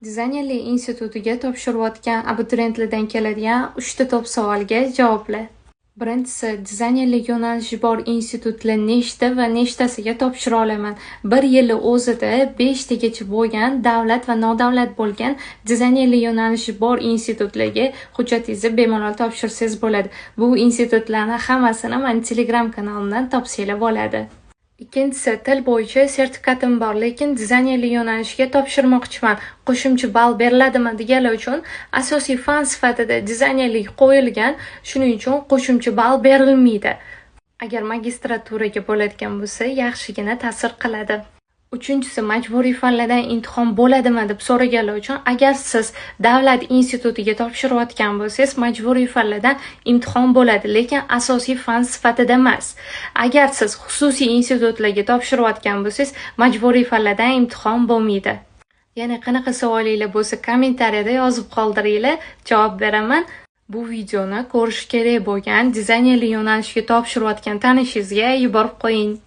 Dizaynerlik institutiga topshirayotgan abituriyentlardan keladigan 3 ta top savolga javoblar. Birinchisi, dizaynerlik yo'nalishi bor institutlar nechta va nechtasiga topshira olaman? Bir yili o'zida 5 tagacha bo'lgan davlat va nodavlat bo'lgan dizaynerlik yo'nalishi bor institutlarga hujjatingizni bemalol topshirsangiz bo'ladi. Bu institutlarni hammasini mani Telegram kanalimdan topsanglar bo'ladi. Ikkinchisi, til bo'yicha sertifikatim bor, lekin dizaynerlik yo'nalishiga topshirmoqchiman. Qo'shimcha ball beriladimi deganlar uchun asosiy fan sifatida dizaynerlik qo'yilgan, shuning uchun qo'shimcha ball berilmaydi. Agar magistraturaga bo'ladigan bo'lsa, yaxshigina ta'sir qiladi. Uchinchisi, majburiy fanlardan imtihon bo'ladimi deb so'raganlar uchun, agar siz davlat institutiga topshirayotgan bo'lsangiz, majburiy fanlardan imtihon bo'ladi, lekin asosiy fan sifatida emas. Agar siz xususiy institutlarga topshirayotgan bo'lsangiz, majburiy fanlardan imtihon bo'lmaydi. Yana qanaqa savolinglar bo'lsa, kommentariyada yozib qoldiringlar, javob beraman. Bu videoni ko'rish kerak bo'lgan dizaynerlik yo'nalishiga topshirayotgan tanishingizga yuborib qo'ying.